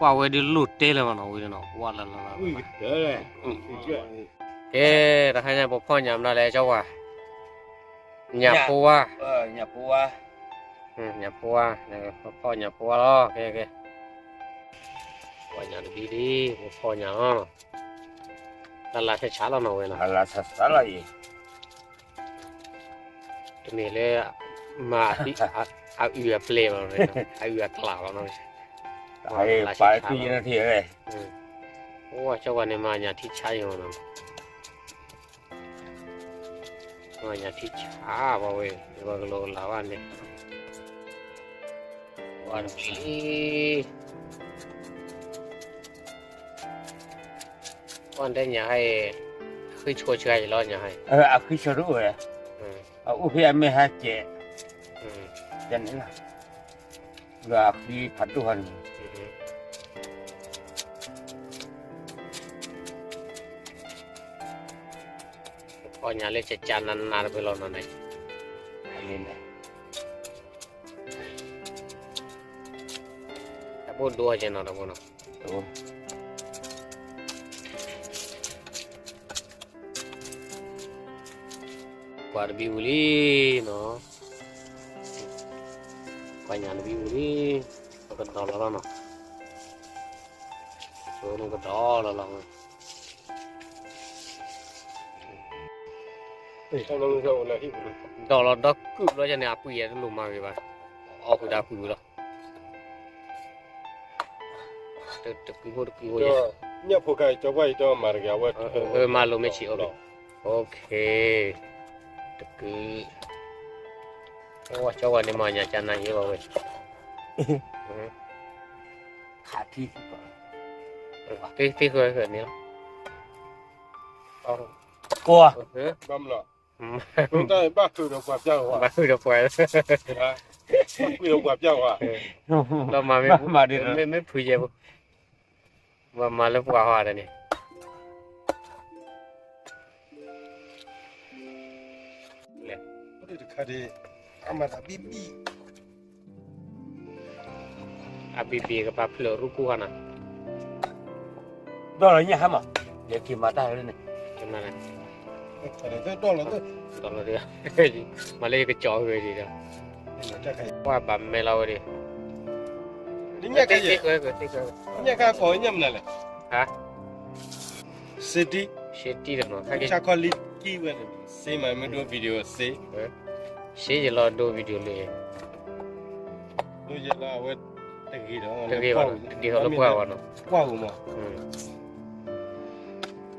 ပှၤဝဲဒုးလိၣ်တဲလၢၤဘၣ်နီၤ ဝဲဒၣ်နီၤ ဝဲလၢလၢလၢလၢ ကဲ တဟါညါပဖီၣ်ညၣ်မနုၤလဲၣ် ကၠီဝါ, ညၣ်ဖိဝါ, ညၣ်ဖိဝါ, ညၣ်ဖိဝါ, ပဖီၣ်ညၣ်ဖိဝါလီၤ ကဲကဲ, ပှၤညၣ်တဘံဒံး ပဖီၣ်ညၣ်လီၤ, လၢလၢဆါဆါလီၤနီၤဝဲနီၤ, တမ့ၢ်လၢ မၤ အအုၣ်အပျဲၢ်လီၤ, အအုၣ်အကျၢ်လီၤနီၤ, လၢလၢဆါဆါလီၤ, အိၣ်ကၠီဝါန့ၣ်မၤညၣ်ထံဆါအံၤနီၤ မၤညၣ်ထံဆါဘၣ်ဝဲ, ပှၤကလိကလးဘၣ်န့ၣ်, ပှၤတပျံၤ, ပှၤတဲညၣ်ဟဲအံၤ, အဃံဆိဆှါအံၤလီၤညၣ်ဟဲအံၤ, အဃံဆိတအိၣ်ဝဲ, အအိၣ်ဖဲအမဲာ်ဟဲကဲး, ကဲန့ၣ်လီၤ, လၢအဃံဖးဒိၣ်ဟဲန့ၣ် ပဖီၣ်ညၣ်လၢကကနးနးတဖျၢၣ်လီၤနီၤန့ၣ်, တၢ်ဖိဒိၣ်ဟဲကဲနီၤတၢ်ဖိနီၤ, ပှၤတဘံဝံၤလံနီၤ, ပှၤညၣ်တဘံဝံၤလံ, ပကဒီးလီၤလီၤနီၤ, ပကဒီးလီၤလီၤ ဒီးလီၤဒီကုၢ်ဘျီန့ၣ် အပှ့ၤယဲတလိၣ်မၤဂ့ၤဘၣ်, အီၣ်ဃုာ်ဒီးအပှ့ၤဝံၤလီၤ, တကုၢ်ဖိတကုၢ်ဖိယဲ, ညၣ်ဖိခါအံၤ ကၠီပှၢ်အံၤ တမၤတဂ့ၤ အဝဲ, မၤလိာ်မ့ၢ်ဆံး, အိၣ်ခ့, တကုၢ်, ကၠီဝါန့ၣ်မၤညၣ်ကနၤယဲဘၣ်ဝဲ, ခးထံ, သ့ဃၢၤဃၢၤန့ၣ်လီၤ, ကိး, ဘၣ်ဃုာ်ဒီးပှၤ, ဒီးမၤမ့ၢ်ဖုးယဲၢ်ဖိ, ဘၣ်မၤလၢပှၤဟီဒ်န့ၣ်, တခါဒ်, အမၤသးဘံၣ်ဘံၣ် အဘံဘံကပာ်ဖျါရူၢ်ကိၢ်ဟါနၤ, ဒီးလီၤညၣ်ဟါမး, ယက့ၤမၤတၢ်လၢန့ၣ်, ဒီးလီၤ, မၤလၢယကကၠီဃုာ်ဒံးဒီး, ပှၤဘၣ်မဲာ်လီၤဝဲဒၣ်, ညၣ်ခါကိးညၣ်မနုၤလဲၣ်, ဟါ, စ့တံ, စ့တံဒီးနီၤ, ခါက့ၤ, စ့မၤမ့ၢ်ဒိ video စ့, စ့ယလီၤဒိ video လၢ ဒိယဲလီၤအဝဲ, တဂ့ၤဒီး, တဂ့ၤဘၣ်, တဒ်သိးလၢပှၢ်ဘၣ်နီၤ, ပှၢ်ပူၤမး,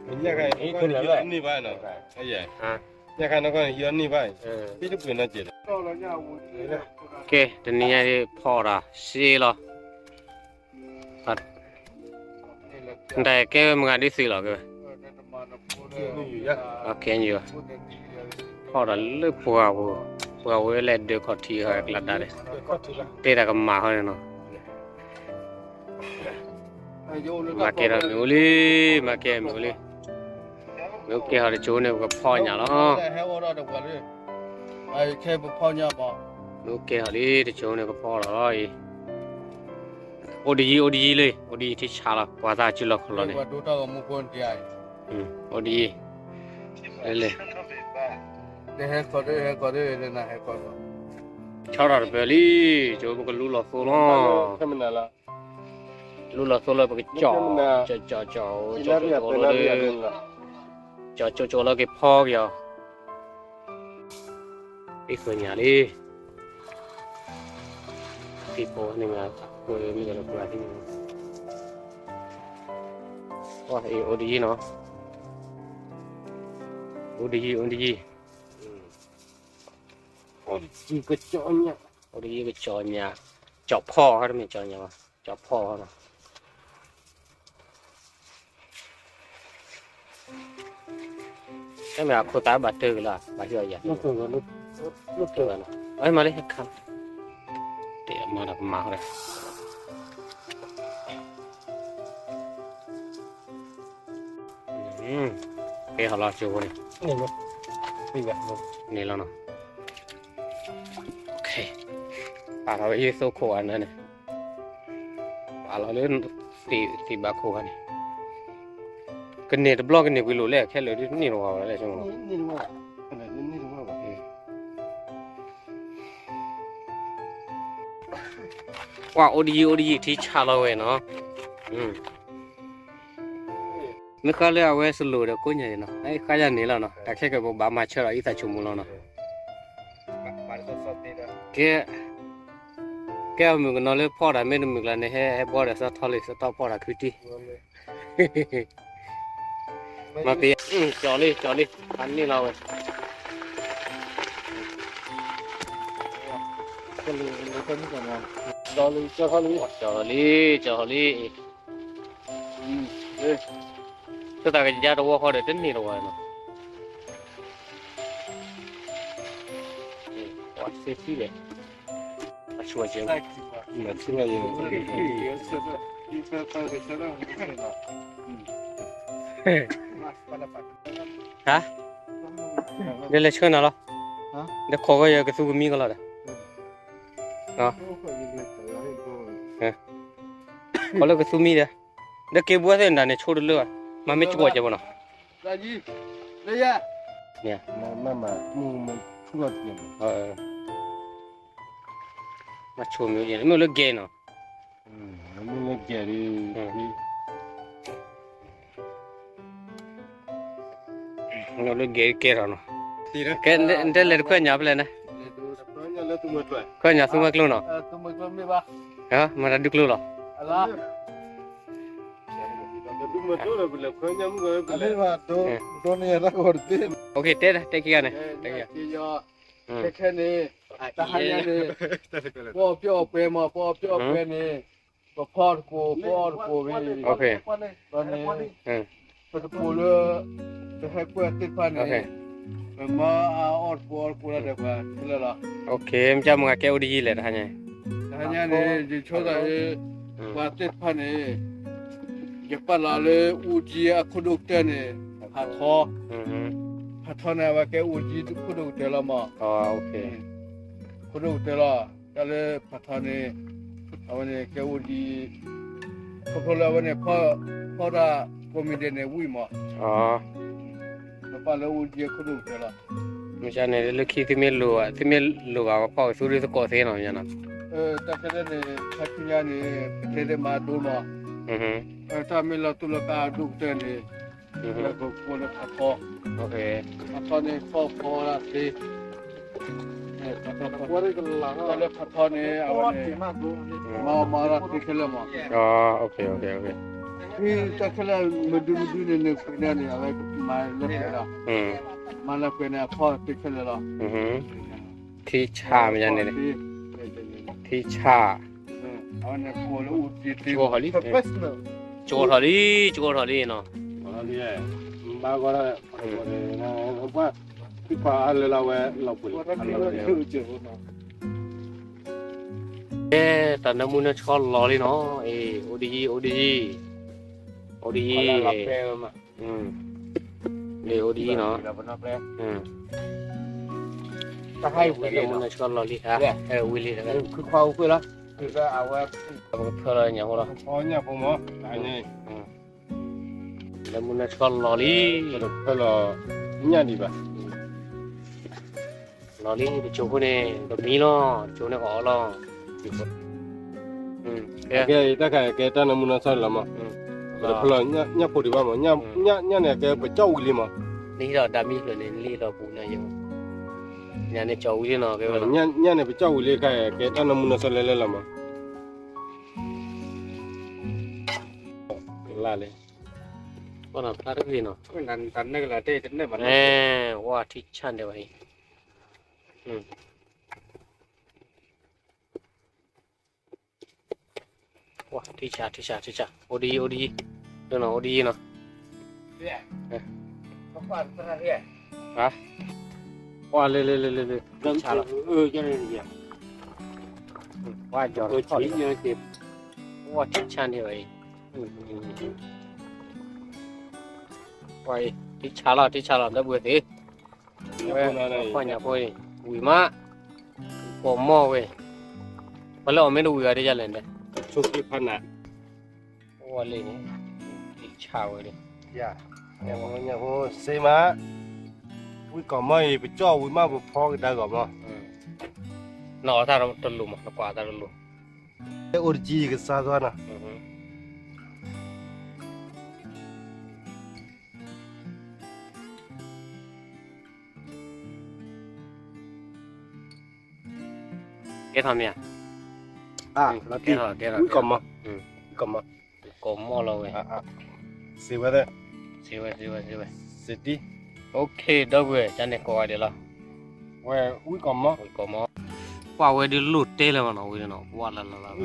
ညၣ်ခါန့ၣ်, ညၣ်ခါန့ၣ်ကီန့ၣ် ယီန့ၢ်ဘၣ်, တပှ့ၤနီတစဲးဒီး, ကဲ တနံၤညါဒ်ဖီအီၣ်တၢ်စ့လီၤ တၢ်ကဲဝဲမုၢ်ဂၤဒ်သ့လီၤကဲဝဲ, ကဲ, ဖီအီၣ်တၢ်လၢပှၢ်ပူၤ, ပှၢ်ပူၤဝဲလဲၣ်ဒၢးခီၣ်ထံးဟီကျါဒၣ်လဲၣ်, တဲတၢ်ကမၣ်ဟီန့ၣ်နီၤ, မၤကဲထီၣ်မ့ၢ်အိၣ်လံ, မၤကဲမ့ၢ်အိၣ်လံ, မ့ၢ်အိၣ်ကဲထီၣ်တကၠိန့ၣ် ပကဖီညၣ်လီၤ, မ့ၢ်အိၣ်ကဲထီၣ်လံတကၠိန့ၣ် ကဖီလီၤအံၤ အိၣ်တယံၤ အိၣ်တယံၤလံ အိၣ်တယံၤထံဆးလီၤ ပှၤသးစုလီၢ်ခီၣ်လီၤန့ၣ်, အိၣ်တယံၤ, လဲၤလဲၤ, ဆီထီၣ်တပၢၢ်လံ, ကၠိပကလူလီၤသိလီၤ, လူလီၤသိလၢပကကၠီၣ်, ကၠီၣ်ကၠီၣ်ကၠီၣ်, ကၠီၣ်ကၠီၣ်လၢက့ၤဖီက့ၤအီၤ သ့ဃၢၤညၣ်လံ, သ့ၣ်ဖိန့ၣ်မ့ၢ်ကွဲမ့ၢ်လၢပှၤသ့ၣ်, အ့ၣ် အိၣ်တယံၤနီၤ, အိၣ်တယံၤ အိၣ်တယံၤ, အိၣ်တယံၤကကၠီၣ်ညၣ်, ကၠီၣ်ဖီၣ် တမ့ၢ်ကၠီၣ်ညၣ်ဘၣ်, ကၠီၣ်ဖီၣ်နီၤ တမ့ၢ်အခိၣ်သးဘၣ်တၢၢ်က့ၤလီၤ ဘၣ်ဟ့ၣ်အီၤယၤ, မၤလၢခါ, တဲမၤဒီးကမၤဃီဒီး, ကဲဟီလီၤကၠိဖိန့ၣ်, န့ၣ်လီၤနီၤ, ပာ်လီၤဝဲယသိခိၣ်အနၢန့ၣ်, ပာ်လီၤလၢ သ့ၣ်ဘၣ်ခိၣ်ခါန့ၣ်, ကန့ၢ်တဘျီကန့ၢ်ကွံာ်လိာ်လဲၣ် ခဲလၢာ်ဒ်န့ၢ်တဝီဘၣ်လဲၣ်, ကွၢ်အိၣ်တယံၤအိၣ်တယံၤထံဆးလီၤဝဲနီၤ, မ့ၢ်ဃါလၢအဝဲစလိာ်ဒီးကိးညါအံၤနီၤ, ဃါယၤန့ၣ်လီၤနီၤ, တၢ်ခဲကဲပဘၣ်မၤဆၢဒီးအံသးဆိကမိၣ်လီၤနီၤ, ကဲ ကဲအမုၢ်ကနီၤလၢဖီၣ်တၢ်မ့ၢ်တမုၢ်ကျါန့ၣ် ဟဲ ဟဲဘှီဒီးစးထီၣ်လံ စးထီၣ်ဖီၣ်တၢ်ခုတံၢ်, မၤပ့ၤ, ကၠီၤလံ ကၠီၤလံ အန့ၣ်လီၤဝဲ, ကၠီၤလံ ကၠီၤလံ ကၠီၤလံ, ကၠီၤလံ, သုတၢ်ကယါတဝီဃီဒီးတန့ၢ်တဝီနီၤ, ပှၤဆ့ဆံလဲၣ်, အဆိကဲ, ဟါ, ဒီးလဲၤဆှၢနၤလီၤ, ဒီးခိးကီၢ်ယၤကသူကမံကလီၤဒီး, ခိးလၢကသူမံဒီး, ဒီးက့ၤဘှီသ့ၣ်နၤန့ၣ် ဆိတလၢဘၣ်, မၤမ့ၢ်ကီၢ်ကဲဘၣ်နီၤ, မ့ၢ်မၤမူမဆူၣ်ထီၣ်တက့ၢ်, မၤဆိမ့ၢ်မ့ၢ်လၢကဲနီၤ, မ့ၢ်လၢကဲ, မ့ၢ်လၢကဲကဲထီၣ်နီၤ, ကဲ နတဲလဲၤတခွဲညၣ်ဖဲလဲၣ်န့ၣ်, ခွဲညၣ်သူမွဲကျိနီၤ, မၤတၢ်ဒုးကျိလီၤ, တဲတဲခံဂၤန့ၣ်, ခဲခဲန့ၣ်, တဟါညါန့ၣ်, ပအီၣ်ပျီၣ်အီၣ်ပှဲၤမး ပအီၣ်ပျီၣ်အီၣ်ပှဲၤန့ၣ်, ပဖီတကိး ပအီၣ်တကိးဝဲ, န့ၣ်, ပတကိးလၢ, ပဟဲကွဲၢ်သ့ၣ်တဖၣ်န့ၣ်, ပမၤအအီၣ်တကိးအီၣ်တကိးလၢဒီးပှၤခဲလၢာ်လီၤ, မ့ၢ်ကမုၢ်ဂၤကဲအိၣ်တယံၤလဲၣ်တဟါညါ, တဟါညါန့ၣ် ယဆိသး, ပှၤသ့ၣ်တဖၣ်န့ၣ်, ယပာ်လီၤလၢအူကၠံအခိၣ်ဒိၣ်ကတၢၢ်န့ၣ်, ဖးထီ, ဖးထီန့ၣ် အဝဲကဲအိၣ်ကၠံခိၣ်ဒိၣ်ကတၢၢ်လီၤမး, ခိၣ်ဒိၣ်ကတၢၢ်လီၤ, တၢ်လၢဖးထီန့ၣ်, အဝဲန့ၣ်ကဲအိၣ်ကၠံ, ခီဖျိလၢအဝဲန့ၣ်, ဖီၣ်တၢ်ကိးမံၤဒဲးန့ၣ်ဝံၣ်မး, ပပာ်လၢအိၣ်ကၠံခိၣ်ဒိၣ်ကတၢၢ်လီၤ, မ့ၢ်န့ၣ်လၢခံသုမ့ၢ်လိၣ်ဘၣ်, သုမ့ၢ်လိၣ်ဘၣ်ပဖီၣ်ကသူဒ်သကိးသ့နီၤ, တၢ်ခဲလၢာ်န့ၣ် ခါဆူညါန့ၣ် ပတဲသ့မၤဒိနီၤ, တၢ်မ့ၢ်လီၤတူၢ်လီၤကာ်ဒိၣ်ကတၢၢ်န့ၣ်, ပကိးလၢဖးထီ, ဖးထီန့ၣ် ဖီၣ်ဖီၣ်ဒၣ်သ့ တၢ်လၢဖးထီန့ၣ် အဝဲန့ၣ်, မၤအီၣ်မၤအီၣ်တၢ်သ့ခဲလၢာ်မး, တၢ်ခဲလၢာ်မဒုမဒုန့ၣ် န့ၣ်ပှဲၤန့ၣ်န့ၣ် အဝဲမၤလၢပှဲၤလီၤ, မၤလၢပှဲၤန့ၣ် အဖီၣ်သ့ခဲလၢာ်လီၤ, ထံဆးမ့ၢ်န့ၣ်, ထံဆး, ကၠီထီၣ်လံ, ကၠီထီၣ်လံ, ကၠီထီၣ်လံနီၤ, ဘၣ်ဂီၢ်, ဘၣ်, ဖံခွါအါလၢလၢဝဲလီၤပှဲၤလံ, ကဲ, တၢ်နၢမူနၢဆှီလီၤလံနီၤ, အ့ၣ်, အိၣ်ဒ်ယံၤ အိၣ်ဒ်ယံၤ, အိၣ်ဒ်ယံၤ, အ့ၣ်, အိၣ်ဒ်ယံၤနီၤ, တၢ်နၢမူနၢဆှီလီၤလံ, ဝံၤလံ, ပကဖၢလီၤညၣ်ဖိလီၤ, နၢမူနၢဆှီလီၤလံ, ဖၢလီၤ, ညၣ်ဒံးဘၣ် လီၤလံ တစိၤဖိန့ၣ် ကမံလီၤ တစိၤန့ၣ်ကအီၣ်လီၤ, ကဲ တၢ်ခါကဲတၢ်နၢမူနၢဆှီလီၤမး, ပတဖၢလီၤ ညၣ်ဖိဒံးဘၣ်မး, ညၣ်န့ၣ်ကဲပကၠီၣ်ဝံၤလံမး, နဟံးဒီးတၢ်မံဖျၢၣ်န့ၣ် နလံလီၤပူၤနၤယိၤ, ညၣ်န့ၣ်ကၠီၣ်ဝံၤလံနီၤ, ညၣ်န့ၣ်ပကၠီၣ်ဝံၤလံ ခါကဲတၢ်နၢမူနၢဆှီလဲၤလဲၤလီၤမး, လၢ်လံ, ဖျါတဂ့ၤနီၤ, ဝါထံဆၣ်ဒဲးဝဲအံၤ ဝါ ထံဆး ထံဆး ထံဆး အိၣ်ဒ်အံၤ အိၣ်ဒ်အံၤ, အိၣ်ဒ်အံၤနီၤ, ဝါ လၢ လၢ လၢ လၢ ထံဆးလီၤ, ဝါ ယီၤထီၣ်လံ, ဝါ ထံဆးန့ၣ်ဝဲအံၤ, ဝါအံၤ ထံဆးလီၤ ထံဆးလီၤ ဒီပုၢ်ဝဲၢ်သ့ၣ်, ဝဲ ပှၤညၣ်ဖိအံၤ ဝံၤမး, ပိာ်မီၢ်ဝဲ, ပှၤလၢအီၣ်မ့ၢ်တဝံၤဘၣ်ဒ်လဲၣ်န့ၣ်, ဆိက့ဖးနး, ဝါ ဝဲလံန့ၣ်, ဆၣ်ဝဲဒၣ်, ညၣ်ဖိ စ့မး, ဝံၣ်ကီၢ်မီအံၤ ပကၠီၣ်ဝံၤမး ပဖီကဒါကီၢ်မီ, နအီၣ်တၢ်တလိၤမး နကွၢ်တၢ်တလိၤ, အိၣ်တကံယကစါသွါနီၤ. ကဲထီၣ်မ့ၢ်ဧါ, ကဲထီၣ် ကဲထီၣ် ဝံၣ်ကီၢ်မီ, ဝံၣ်ကီၢ်မီ, ကီၢ်မီလီၤဝဲ, စ့ဝဲ, စ့ဝဲ စ့ဝဲ စ့ဝဲ, စ့တံ, အိၣ်ခ့ ဒီပုၢ်ဝဲၢ် ကန့ၣ်ကိးဂၤဒဲးလီၤ, ဝဲဝံၣ်ကီၢ်မီ, ဝံၣ်ကီၢ်မီ, ကွၢ်ဝဲဒ်လိၣ်တဲလၢၤမးနီၤ ဝဲနီၤ ကွၢ်လၢလၢလၢ,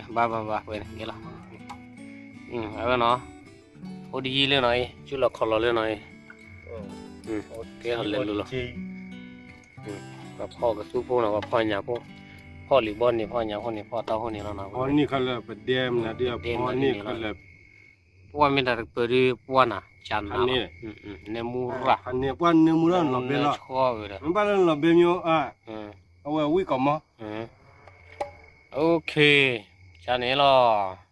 ဘၣ်ဘၣ်ဘၣ် ဝဲန့ၣ်ကဲလီၤ, အဝဲနီၤ, အိၣ်တယံၤလၢနီၤအံၤ ကၠူလီၤခီၣ်လီၤလၢနီၤအံၤ, ကဲထီၣ်လဲၤလိၤလီၤ, ပှၤဖီကသူဖိနီၤ ပှၤဖီညၣ်ဖိ, ဖီလံာ်ဘီန့ၣ် ဖီညၣ်ဖိန့ၣ် ဖီတီဖိန့ၣ်လီၤနီၤ, ဖီန့ၢ်ခီလၢပဒဲမနုၤဒ် ဖီန့ၢ်ခီလၢ, ပှၢ်မ့ၢ်တၢ်တပၢၤဒ်ပှၢ်နၤ ကနၤလီၤ, န့ၢ်မူရၣ်, န့ၢ်ပှၢ်န့ၢ်မူရၣ်လီၤဘဲလီၤ, မ့ၢ်ဘၣ်လၢလီၤဘဲမ့ၢ်, အဝဲဝံၣ်ကီၢ်မီ, အိၣ်ခ့, ကန့ၣ်လီၤ